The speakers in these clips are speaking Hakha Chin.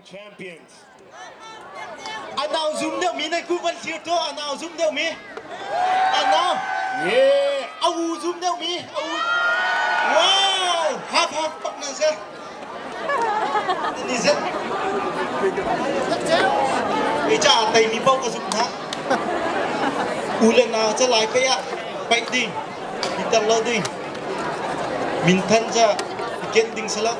Champions. A nau zum deuh mi nan ku van thlir to a nau zum deuh mi a nau Yeah. a u zum deuh mi a u wow half half pak nan se ni zet i cha tei mi pau ka zum hna u le nau cha lai pe ah paih ding i tel lo ding minthan ca i ken ding si lo.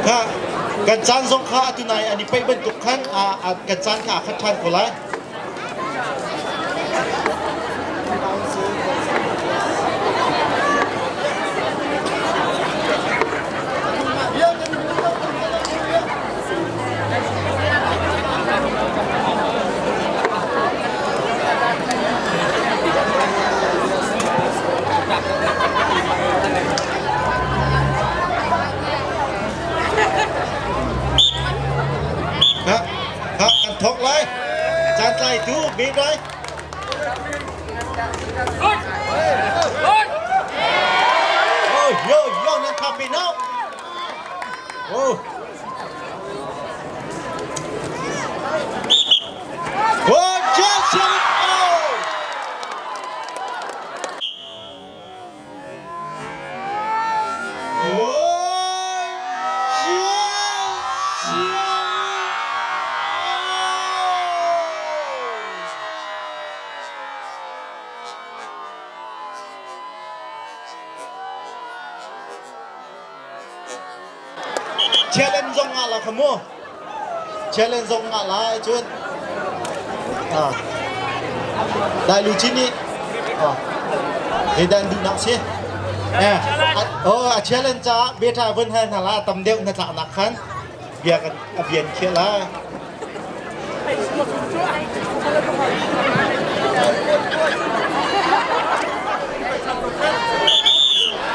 Kha kan caan zong kha atu nai an i paih bantuk khan kan caan kha a khat ṭhan ko lai. Kan thok lai. Caan tlai tu bit lai. Oh, yo, yo, nan copy now. Oh. Oh, Jackson! Oh! Oh, Jackson! Challenge zong ngah la kha mu. Challenge zong ngah lai cun. Ah. Dai lu chin nih. Ah. Zeidah an duhnak si? Eh, oh, a challenge caah beta vun hal hna la tam deuh na tlaknak khan bia kan a bian khiah la.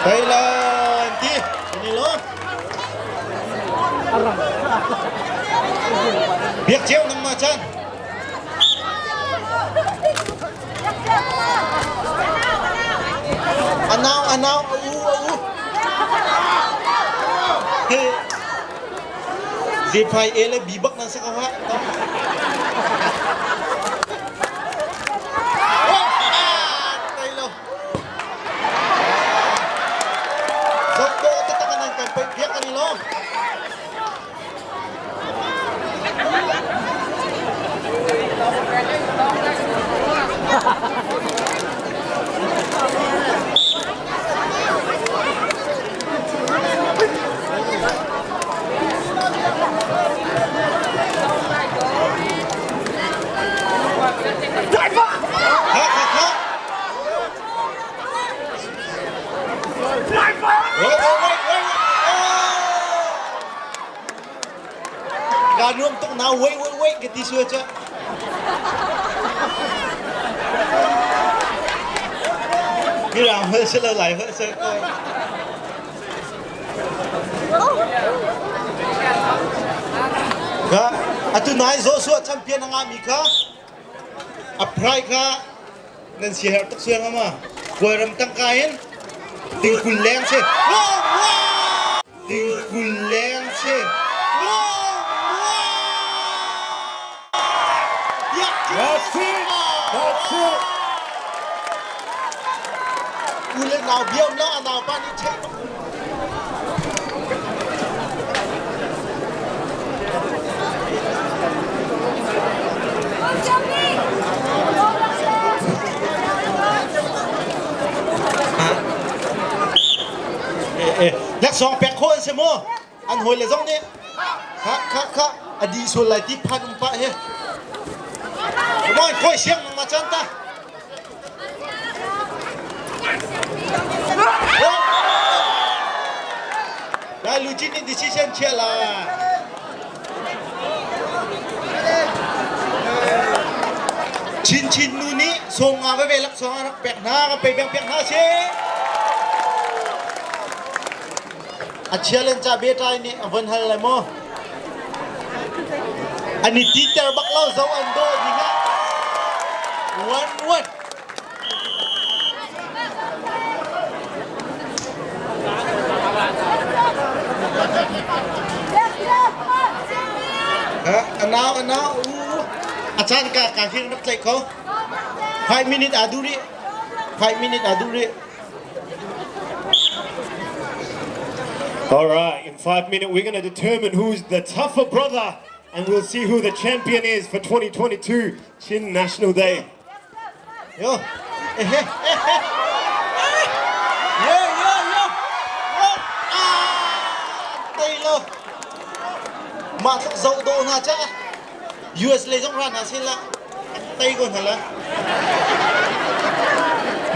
Thailand ti ini lo. Biak ceu nang ma chan. Anau anau au au. Zephai A le B bak nan si ko ha. Tai lo. Zokko taktak nan kan pei piak ani lo. Kha kha kha. Wait, wait, wait, wait. Oh! Ka nuam tuk na wait, wait, wait ka ti sua cha. Mirang holh si lo lai holh si ko. Ka atu nai Joshua champion a ngahmi kha a prai kha nan siaherh tuk suang ama Kawlram tangka in tingkul leng si. Wow, wow! Tingkul leng si. Wow, wow! That's it! That's it! U le nau biam la a nau pa nih check Laksawng pek khawh an si maw? An hawi le zong nih kha kha kha a di sual lai ti phan um pah hi. Come on, koi siang ma chan ta. Lai Luchin in decision chia la. Chin Chin nu nih sawm nga veve laksawng a rak pek hna, ka pe pek pek hna si. A challenge ah betai nih a von hal lai maw? An i titer bak lo zo an dawh ding ah. One one. Anau anau u a caan ka ka hi rak tlaih ko. 5 minute aa duh rih. 5 minute aa duh rih. All right, in 5 minutes, we're going to determine who's the tougher brother and we'll see who the champion is for 2022 Chin National Day. Yo. Eh eh eh. Yo yo yo. Yo. Ah, tei lo. Mah tluk zoh dawh hna ca US lei zong ra hna seh la tei ko hna la.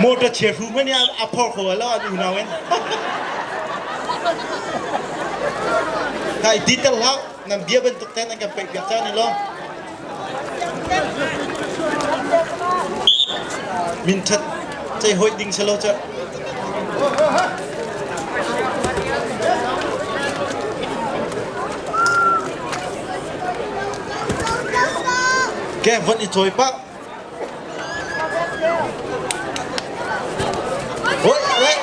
Motor chia hru hmanh a phor kho lo an unau in. Kai detail hlah nan bia bantuk ten an kan peih piak cang ni lo. Min ṭhat cei hoih ding si lo cu. Ke von i cawi pah. Hoi, hoi.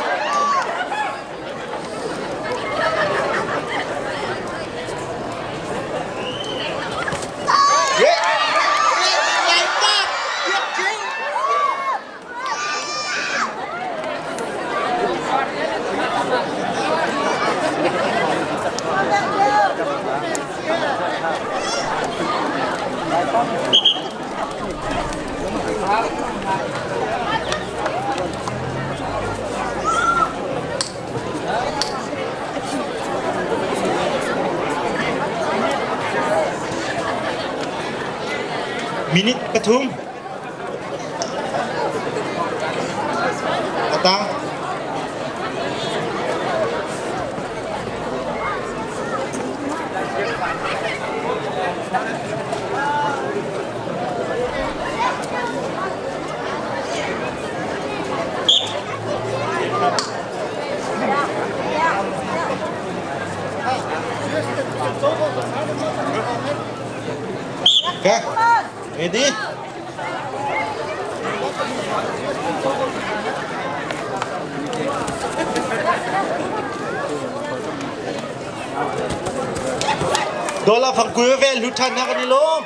Minute 3. A tang. Okay. Ready? Dola fang kui ve lu than na kan i lawm.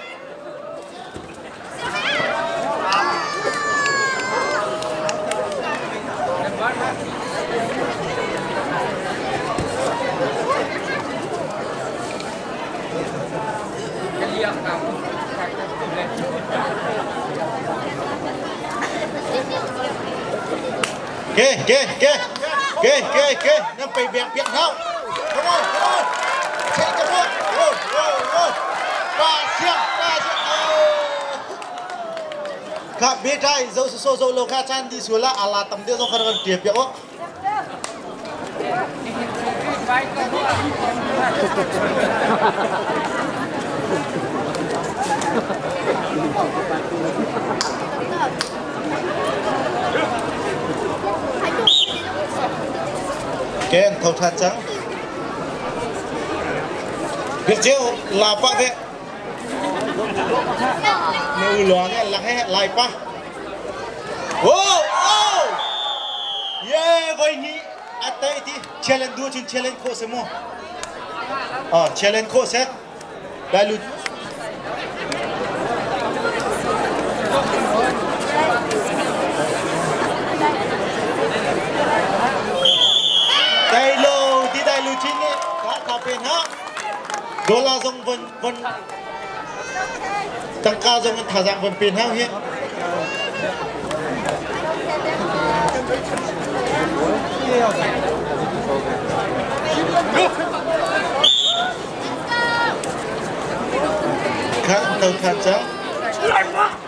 Ke ke ke ke ke ke nan pei bek piak hau. Come on, come on. Take the ball. Whoa, whoa, whoa. Pa siang, pa siang. Kha betai zo so zo lo kha chan di sula ala tam de zo kha kan tia piak o. Ken tho than cang. Biết chiếu là pa ve. Nu luang e lak he lai pa. Oh, oh! Yeah, voi ni atai ti challenge du chun challenge kho se mo. Ah, challenge kho se. Dai lu Dai lo ti dai lu chin ni ka tha pen ha. Dola zong von von tangka zong an thazaang von pen hau hi. Kha tho than cang.